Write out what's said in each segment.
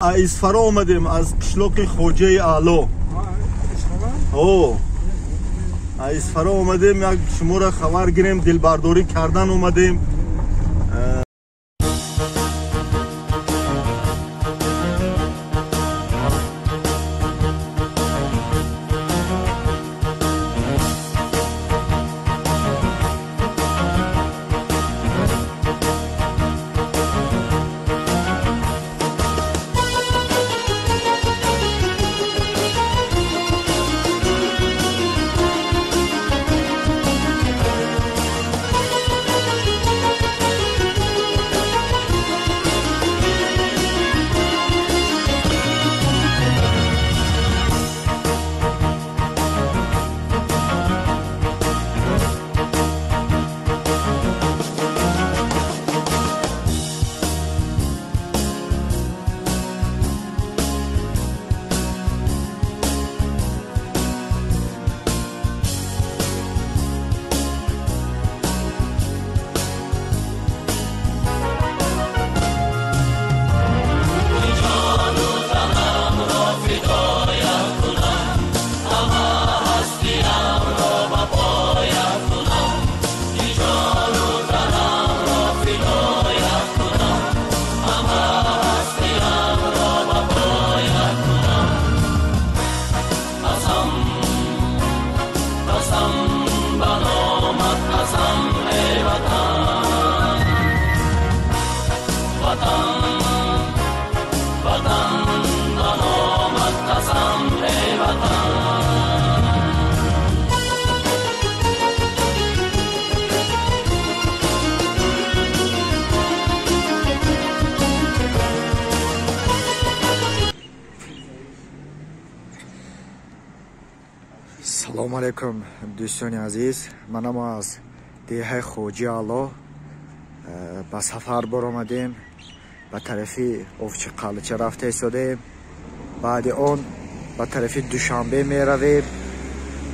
Исфара омадем, аз қишлоқи Хоҷаи Аъло. Исфара омадем, як шуморо хабар гирем, дилбардорӣ кардан омадем. Салом алейкум, дӯстони азиз. Мана мо аз деҳаи Хоҷи Аъло ба сафар баромадем, ба тарафи Овчиқалча рафта истодаем. Баъди он ба тарафи Душанбе меравем,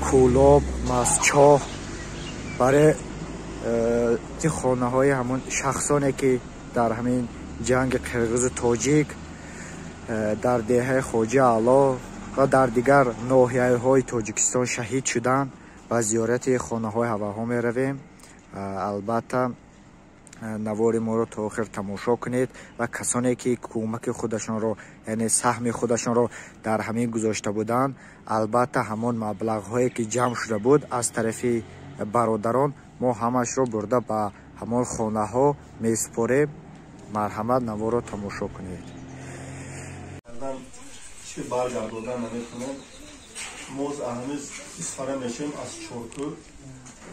Кӯлоб, Мастчоҳ, барои хонаҳои ҳамон шахсоне ки дар ҳамин ҷанги қирғизу тоҷик дар деҳаи Хоҷи Аъло ва дар дигар ноҳияҳои Тоҷикистон шаҳид шуданд, ба зиёрати хонаҳои ҳаваҳо меравем. Албатта, навори моро то охир тамошо кунед ва касоне ки кӯмаки худашонро, яъне саҳми худашонро дар ҳамин гузошта буданд, албатта ҳамон маблағҳое ки ҷамъ шуда буд аз тарафи бародарон, мо ҳамашро бурда ба ҳамон хонаҳо месупорем. Марҳамат, наворро тамошо кунед. Чи баргардодан наметонем. Мо ҳамиз Исфара мешем, аз Чоркӯ.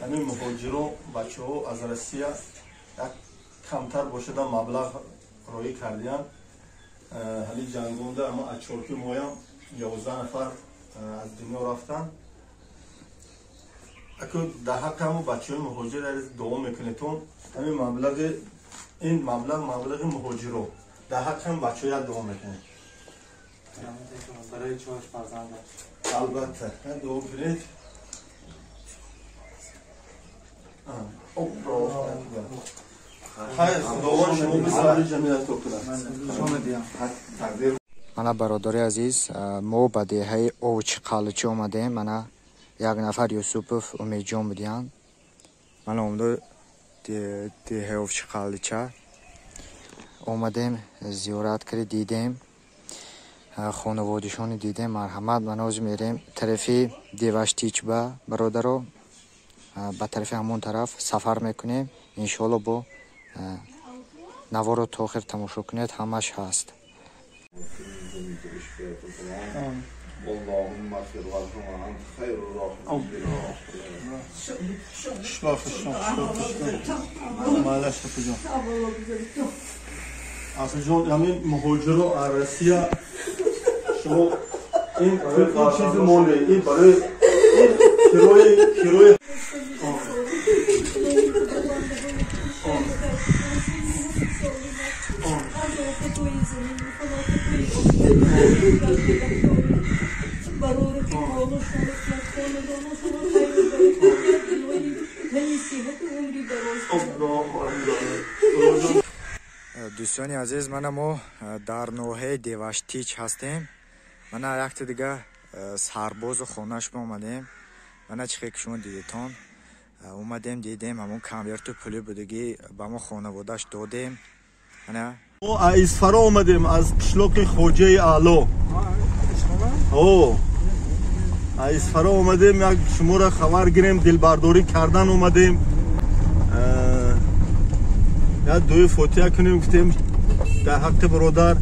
Ҳамин муҳоҷиро, бачаҳо аз Россия як камтар бошада маблағ роӣ кардиянд. Ҳамин ҷангонда ама аз Чоркӯ моям 11 нафар аз дунё рафтанд. Аку дар ҳаққи ҳамон бачаҳои муҳоҷир дуо мекунедтон. Ҳамин маблағи, ин маблағ маблағи муҳоҷиро дар ҳаққи ҳам бачаҳо як дуо мекунед. Барои чор фарзандаш. Албатта, дуо кунед. Худованд шумо бисабри ҷамиятро кунад. Мана, бародари азиз, мо ба деҳаи Овчиқалчи омадем. Мана як нафар Юсупов Умедҷон будиянд. Мана омадо деҳаи Овчиқалча омадем, зиёрат карди, дидем, хонаводишони дидем. Марҳамат, мана ҳозир мерем тарафи Деваштичба, бародаро, ба тарафи ҳамон тараф сафар мекунем. Иншоалло, бо наворо то охир тамошо кунед, ҳамаш ҳаст. Асиҷон, ҳамин муҳоҷиро аз Россия шумо ин чизи моле, ин барои ин кирои Дӯстони азиз, мана мо дар ноҳияи Деваштич ҳастем. Мана якта дига сарбозу хонаш мо омадем. Мана чӣ хел ки шумо дидетон. Омадем, дидем, ҳамон конверту пули будагӣ ба мо хонаводааш додем. Мана мо аз Исфара омадем, аз қишлоқи Хоҷаи Аъло. Аз Исфара омадем, як шуморо хабар гирем, дилбардорӣ кардан омадем. Як дуи фотиҳа кунем, гуфтем дар ҳаққи бародар.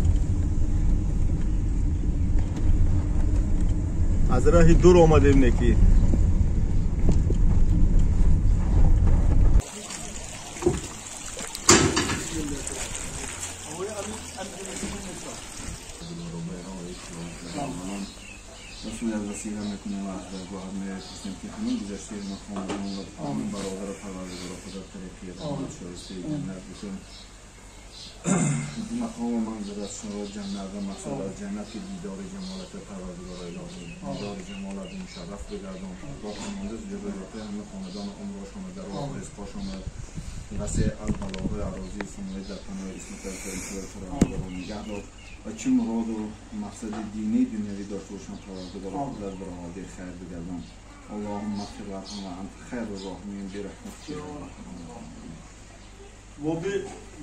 Аз раҳи дур омадем неки. از وسیله میکنیم و از درگاه میپرسیم که همین گذشته ما خاندان و همین برادر پروردگار خدا طریقی رحمت شایسته جنت بکن. مقام و منزلت شما جنت و مقصد از جنت که دیدار جمالت پروردگار الهی، دیدار جمالت مشرف بگردان. باقی مانده ذریات همه خاندان عمرشان در راه رزقشان وسع از بلاهای عراضی سمایه در پناه اسمت پروردگار نگه دار و چه مراد و مقصد دینی دنیوی داشته باشم پروردگار خودت برآورده خیر بگردان. اللهم اغفر وارحم و انت خیر الراحمین برحمتک یا ارحم الراحمین. воби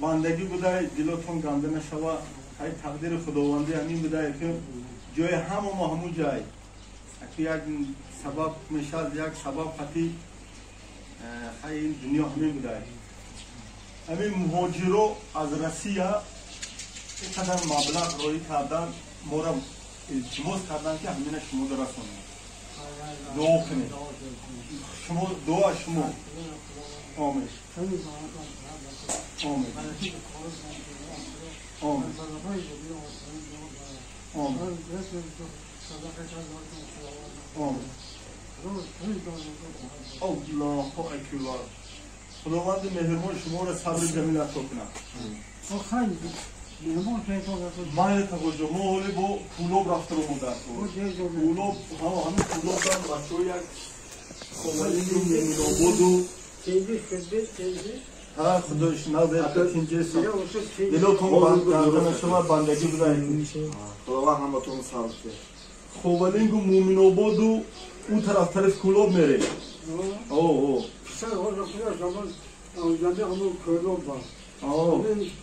бандагӣ будай, дилотон ганда нашава. Ҳай тақдири худовандӣ ҳамин будай ки ҷои ҳама мо ҳамун ҷай. Аки як сабаб мешад, як сабаб хати ҳай ин дунё ҳамин будай. Ҳамин муҳоҷиро аз Россия ин қадар маблағ роӣ кардан, моро илтимос кардан ки ҳамина шумо расонем. Дуо кунед. Шумо дуо шумо. Омин. Омин. Омин. Омин. Омин. Аллоҳу акбар. Худованди меҳрибон шуморо сабри ҷамил ато кунад. Майли тағоҷо, мо ҳоле бо Кӯлоб рафтаро модар. Кӯлоб, ҳамин Кӯлоб дан бачаҳо як Ховалингу Мӯминободу ҳа худош назар тинҷеса. Дилотон банда нашава, бандагӣ будай. Худованд ҳаматон сабр диҳад. Ховалингу Мӯминободу ӯ тараф тараф Кӯлоб мерем. О.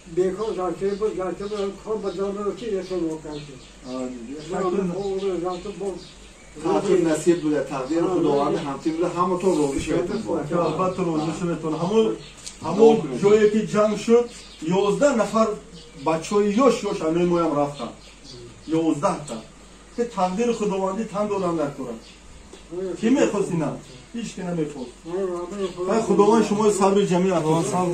Бекор зарча буд, зарча буд, кор ба ҷон ки яшон вокард. Тақдир насиб буда, тақдири худованд ҳамтин буда, ҳаматон розӣ шавед. Албатта розӣ шаведтон. Ҳамон ҷое ки ҷанг шуд, 11 нафар бачаҳои ёш ёш ҳамаи моям рафтанд. 11 та. Ки тақдири худовандӣ тан додан дар кора. Кӣ мехост ина? Ҳеҷ ки намехост. Худованд шуморо сабри ҷамил ато кунад.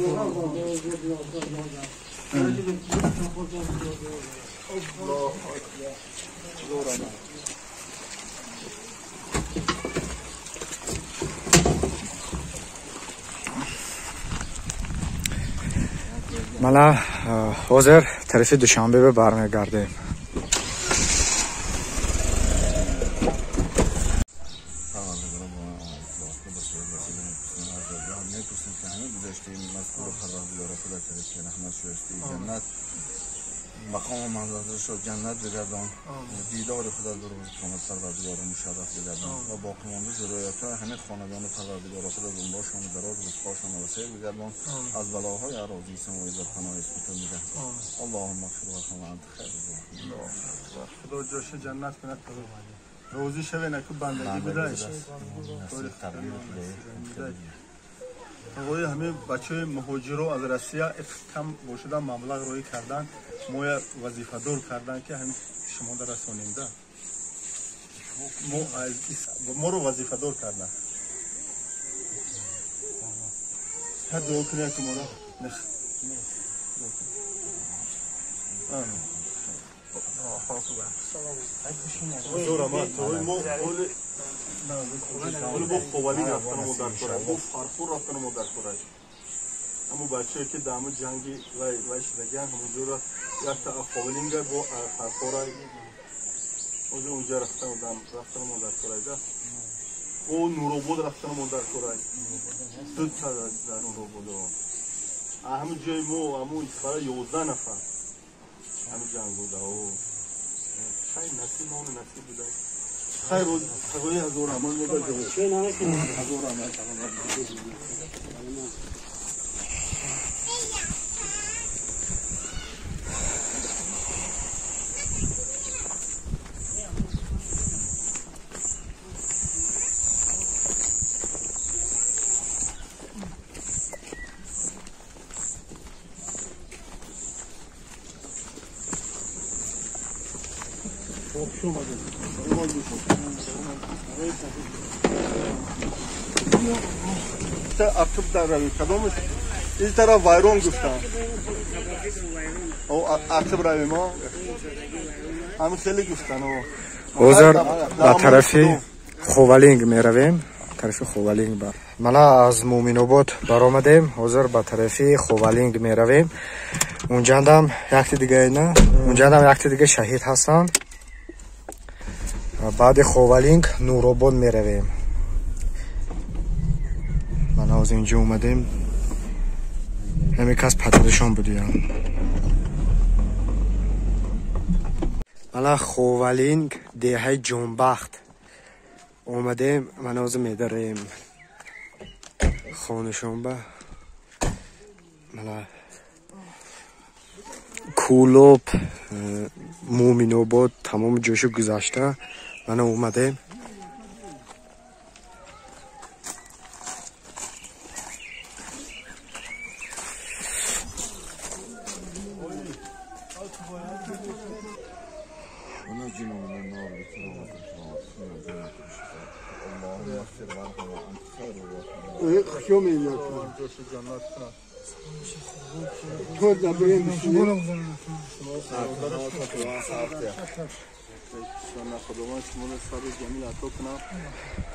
Мана ҳозир тарафи Душанбе бармегардем. مقام و منزلتش رو جنت بگردان، دیدار خدا در روز قیامت پروردگار مشرف بگردان و باقی مانده ذریات همه خاندان پروردگار خدا دنبالشان دراز رزقشان وسیع بگردان، از بلاهای عراضی سماوی در پناه اسمت نگه. اللهم اغفر وارحم و انت خیر الراحمین. خدا جاش جنت کند. روزی شوه نکو بندگی بوده. آقای همه بچه مهاجرو از روسیه کم باشدن مبلغ روی کردن، ما وظیفه دار کردن که همین شما در رسانیم ده. ما رو وظیفه دار کردن. هر دعا کنی که ما رو نخ. ما با خوالین رفتن و در کوره، با فرخور رفتن و در کوره. همون بچه که در همون جنگی وای شدگن همونجا را یک تا خوالین با فرخور اونجا رفتن و رفتن و در کوره ده. او نوروبود رفتن و در کوره. دو تا در نوروبود. ҳамин ҷои мо ҳамун Исфара 11 нафар ҳамин ҷанг буда. Хай насиб нони насиб буда. Хай рӯз тағои ҳазор амон мебарад. Ҳазор амон. Ин тараф вайрон гуфтам. Ақиб равем, ҳамин хеле гуфтан. Ҳозир ба тарафи Ховалинг меравем. Тарафи Ховалинг. Мана аз Муъминобод баромадем, ҳозир ба тарафи Ховалинг меравем. Унҷандам якти дига ина, унҷандам якти дига шаҳид ҳастанд. Баъди Ховалинг Нуробод меравем. Мана ҳозир инҷо омадем. Ҳамин кас падарашон будиям. Мана Ховалинг деҳаи Ҷонбахт омадем. Мана ҳозир медарем хонашонба. Мана Кӯлоб, Муъминобод тамоми ҷошу гузашта мана омадем. خداوند شما را صبر جمیل عطا کنه.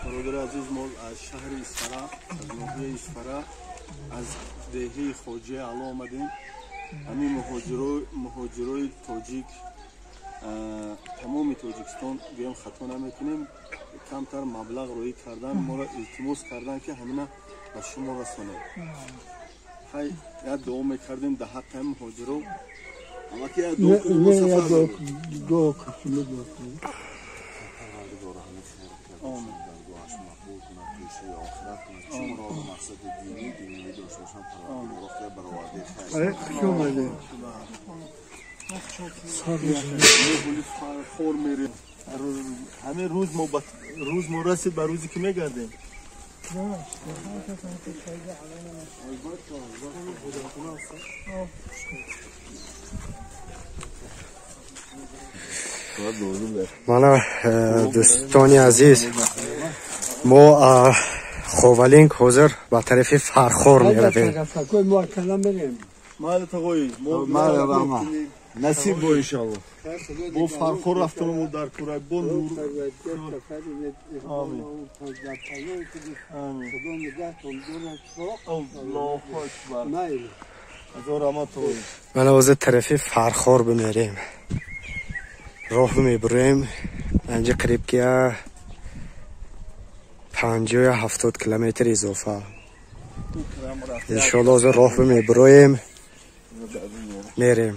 برادر عزیز ما از شهر اسفره، از ناحیه اسفره، از деҳаи Хоҷаи Аъло омадем. Ҳамин муҳоҷирои тоҷик тамоми Тоҷикистон гӯям хато намекунем, камтар маблағ роӣ кардан, моро илтимос кардан ки ҳамина ба шумо расонем. Хай як дуо мекардем дар ҳаққи ҳамин муҳоҷиро. Амаки як дуо кунем, мо сафар дорем. Ҳамин рӯз мо рӯз мо расид ба рӯзе ки мегардем. Мана дӯстони азиз, мо Ховалинг ҳозир ба тарафи Фархор меравем. Насиб бо иншалло. Бо Фархор рафтанмо дар курай бо нур. Амин. Амин. Аллоҳу акбар. Ҳазор раҳмат тоғои. Мана ҳозир тарафи Фархор бимерем. Роҳ мебурем. Анҷа қариб ки 50-70 километр изофа. Иншоалло ҳозир роҳ мебуроем, мерем.